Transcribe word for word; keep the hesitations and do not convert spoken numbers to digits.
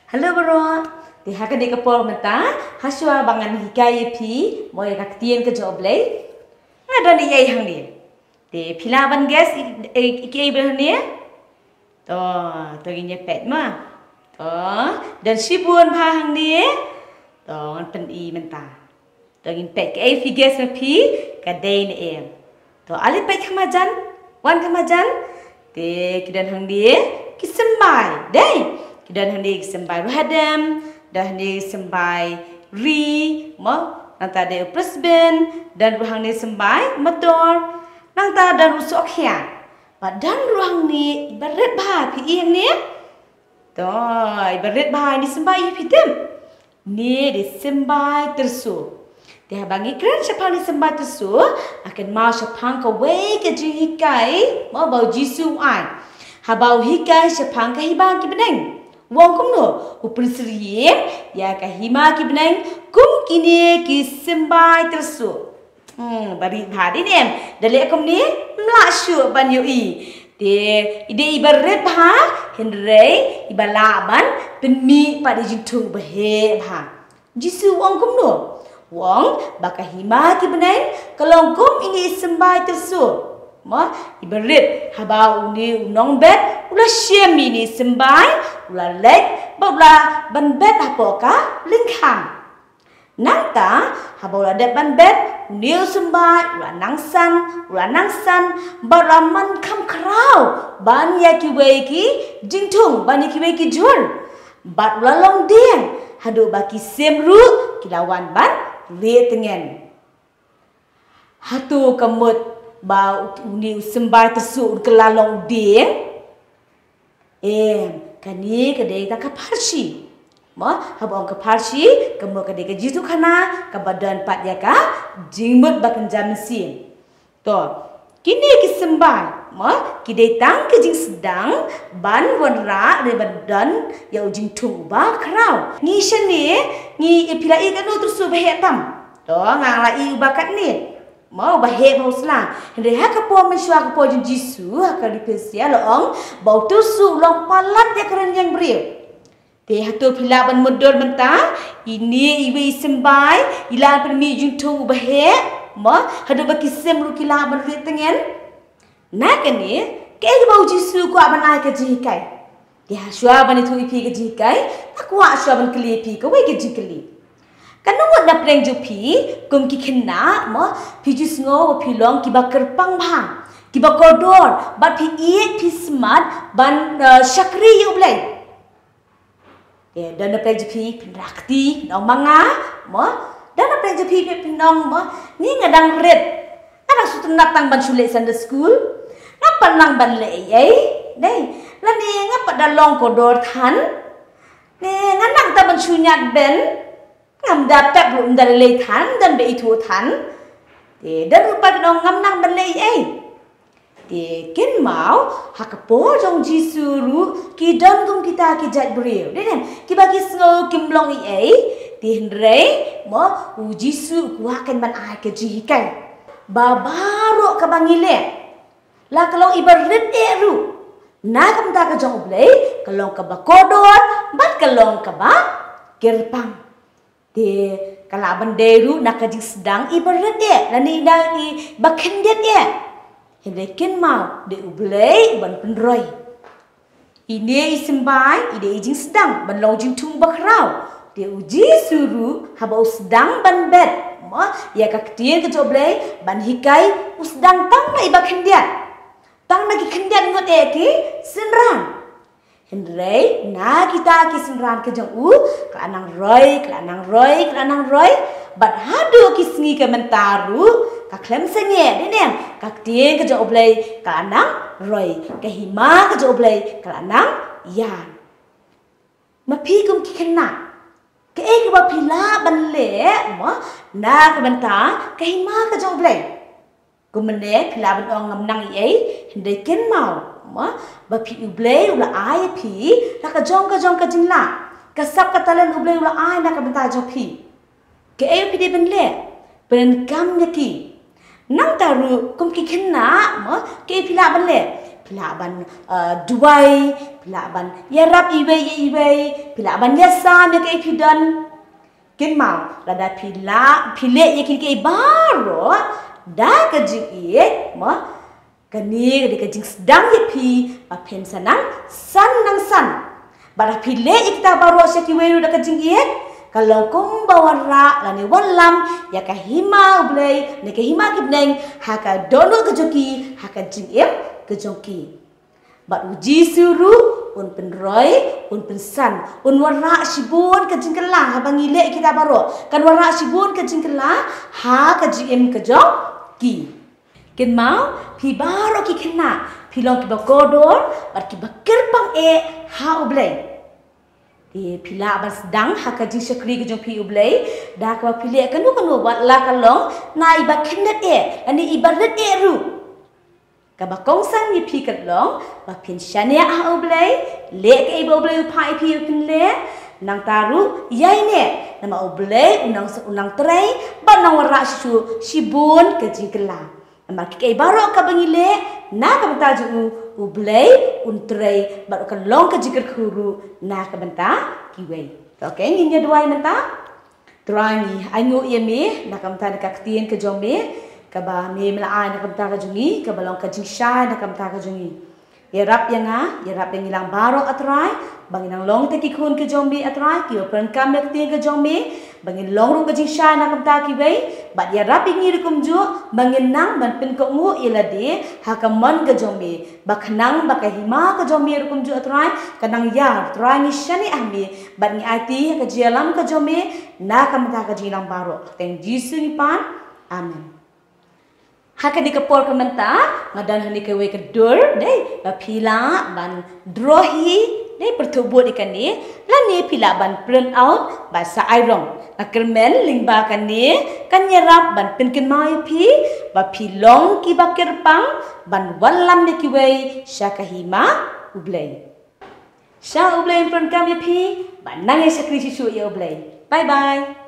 Hello baroh. Te ha kane ka por mynta, ha shuwa ba ngan hikai ïa phi mo ïa ka ktien ka jong U Blei, nga don ïa ei hangne. Te phi lah ban guess i, i, i, kiei ba hangne? To, to ngin ïa peit ma. To, don shibun bha hangne. To, ngan pyni mynta. To ngin peit kaei phi guess ma phi ka dei ne em. To ale peit kham hajan, wan kham hajan. Te ki don hangne ki symbai, dei. Ki don hangne ki symbai ruh hadem, don hangne ki symbai ri, mo, nangta dei u plisbin, don ruh hangne symbai motor, nangta don ruh sohkhia. Ba don ruh hangne iba rit bha, phi i hangne. To, iba rit bha, ini symbai ïa phi tip. Ni dei symbai tyrso. Te haba ngi kren shaphang ni symbai tyrso, ha kynmaw shaphang kawei ka jinghikai mo ba u Jisu u ai. Haba u hikai shaphang ka hima ki bneng, u ong kumno? U pynsyriem ïa ka hima ki bneng kum kine ki symbai tyrso. Hmm, ba rit bha, dei ne em? Da leh kumne, ym lah shuh ban ïohi. Te i dei iba rit bha, hynrei iba lah ban pynmih pat ïa i jingthung ba heh bha. Jisu u ong kumno? U ong ba ka hima ki bneng ka long kum ine i symbai tyrso. Mo, iba rit, haba une u nongbet u la shim ine i symbai, u la leit bad u la ban bet hapoh ka lyngkham. Nangta haba u la dep ban bet, une u symbai u la nang san, u la nang san, bad u la man kham khraw ban ïa kiwei ki jingthung, ban ïa kiwei ki jhur. Bad u la long dieng haduh ba ki sim ruh ki la wan ban rieh tngen. Hato ka mut ba u, une u symbai tyrso un kylla long u dieng? Em, kane ka dei tang ka pharshi. Mo, haba ong ka pharshi, ka mut ka dei ka jingïathuhkhana kaba don pat ïa ka jingmut ba kynja mynsiem. To, kine ki symbai, mo, ki dei tang ka jingsdang ban wanrah ne ban don ïa u jingthung uba khraw. Ngi shane, ngi, phi la i kano tyrso ba heh tam? To, nga la i uba katne. Mo, uba heh bha u sla. Hynrei ha ka por mynshuwa, ka por jong u Jisu, ha ka Ri Persia, la ong ba u tyrso u long palat ïa ka rynïeng briew. Te hato phi lah ban mutdur mynta, ine iwei i symbai i lah ban pynmih jingthung uba heh? Mo, haduh ba ki sim ruh ki lah ban rieh tngen. Na kane, kaei kaba u Jisu u kwah ban ai ka jinghikai? Te ha shuwa ban ïathuh ïa phi ka jinghikai, nga kwah shuwa ban kylli ïa phi kawei ka jingkylli. Katno ngut na pdeng jong phi kum ki khynnah, mo, phi ju sngew ba phi long kiba kyrpang bha, kiba kordor, bad phi ïeit, phi smat ban, eh, shakri ïa U Blei? Te don na pdeng jong phi phin rah kti, phin ong ma nga, mo. Don na pdeng jong phi phin ong, mo, ni nga dang rit, nga dang sngewtynnat tang ban shu leit Sunday school, ngam pat nang ban leh ei ei. Dei, lane ngam pat da long kordor than, ne nga nang tang ban shu ñiad bein, ngam da pep ruh, ym da lei than, ym don ba ithuh than. Te don ruh pat phin ong ngam nang ban leh ei ei. Te kynmaw, ha ka por jong u Jisu ruh ki don kum kita ki jait briew, dei ne em, kiba ki sngew kim long ei ei. Te hynrei, mo, u Jisu u kwah kein ban ai ka jinghikai ba baroh kaba ngi leh, la ka long iba rit eh ruh, na ka bynta ka jong U Blei ka long kaba kordor bad ka long kaba kyrpang. Te ka lah ban dei ruh na ka jingsdang iba rit eh lane na iba khyndiat eh. Hynrei kynmaw, dei U Blei uban pynroi. Ine i symbai i dei i jingsdang ban long jingthung ba khraw. Te u Jisu ruh haba u sdang ban bet, mo, ïa ka ktien ka jong U Blei ban hikai, u sdang tang na iba khyndiat, tang na ki khyndiat ngut eh ki synran. Hynrei na kita ki synran ki jong u, ka la nang roi, ka la nang roi, ka la nang roi. Bad haduh ki sngi ka mynta ruh, ka khlem sangeh, dei ne em, ka ktien ka jong U Blei ka la nang roi, ka hima ka jong U Blei ka la nang ïaid. Ma phi kum ki khynnah, kaei kaba phi lah ban leh, mo, na ka bynta ka hima ka jong U Blei? Kumne phi lah ban ong ngam nang ei ei, hynrei kynmaw, mo, ba phi U Blei u la ai ïa phi la ka jong ka jong ka jinglah. Ka sap ka talent U Blei u la ai na ka bynta jong phi. Kaei phi dei ban leh? Pyndonkam ïa ki. Nangta ruh kum ki khynnah, mo, kaei phi lah ban leh? Phi lah ban, eh, duwai, phi lah ban ïarap iwei ïa iwei, phi lah ban ïasam ïa kaei phi don. Kynmaw, lada phi lah, phi leh ïa kine kiei baroh da ka jingïeit, mo, kane ka dei ka jingsdang ïa phi ba phin sa nang san nang san. Bad ha phi leh ïa kita baroh sha kiwei ruh da ka jingïeit, ka long kumba wanrah lane wallam ïa ka hima U Blei ne ka hima ki bneng ha ka dohnud ka jong ki, ha ka jingim ka jong ki. Bad U Jisu ruh un pynroi, un pynsan, un wanrah shibun ka jingkylla haba ngi leh kita baroh. Kan wanrah shibun ka jingkylla ha ka jingim ka jong ki. Kynmaw, phi baroh ki khynnah, phi long kiba kordor bad kiba kyrpang eh ha U Blei. Te phi lah ban sdang ha ka jingshakri ka jong phi U Blei da kaba phi leh kano kano, wat la ka long na iba khyndiat eh lane iba rit eh ruh. Kaba kongsan ïa phi ka long ba phin shaniah ha U Blei, leh kaei ba U Blei u phah ïa phi ba phin leh. Nangta ruh ïaineh, namar U Blei u nang, u nang trei bad nang wanrah shuh shuh shibun ka jingkylla. Namar kiei baroh kaba ngi leh na ka bynta jong u, U Blei un trei bad ka long ka jingkyrkhu ruh na ka bynta kiwei. Okay, ngin ïa duwai mynta. Trai, ngi ainguh ïa me na ka bynta ka ktien ka jong me, kaba me, me la ai na ka bynta ka jong ngi, kaba long ka jingshai na ka bynta ka jong ngi. Ïarap ïa nga, ïarap ïa ngi lang baroh, A Trai, ba ngin nang long tang ki khun ka jong me, A Trai, kiba pyndonkam ïa ka ktien ka jong me, ba ngin long ruh ka jingshai na ka bynta kiwei. Bad ïarap ïa ngi ruh kumjuh ba ngin nang ban pynkohnguh ïa lade ha ka mon ka jong me, ba khnang ba ka hima ka jong me ruh kumjuh, A Trai, kan nang ïar. Trai, ngi shaniah ha me bad ngi aiti ha ka jingïalam ka jong me na ka bynta ka jingïalang baroh. Kyrteng Jisu ngi pan. Amen. Ha kane ka por ka mynta, nga don ha kane kawei ka dur, dei, ba phi lah ban draw hi, dei, pyrthuh bud ïa kane, lane phi lah ban print out bad sa ai rong. Nga kyrmen lyngba kane kan ïarap ban pynkynmaw ïa phi ba phi long kiba kyrpang ban wallam ïa kiwei sha ka hima U Blei. Sha U Blei un pyndonkam ïa phi, bad nang ïa shakri shuh shuh ïa U Blei. Bye bye.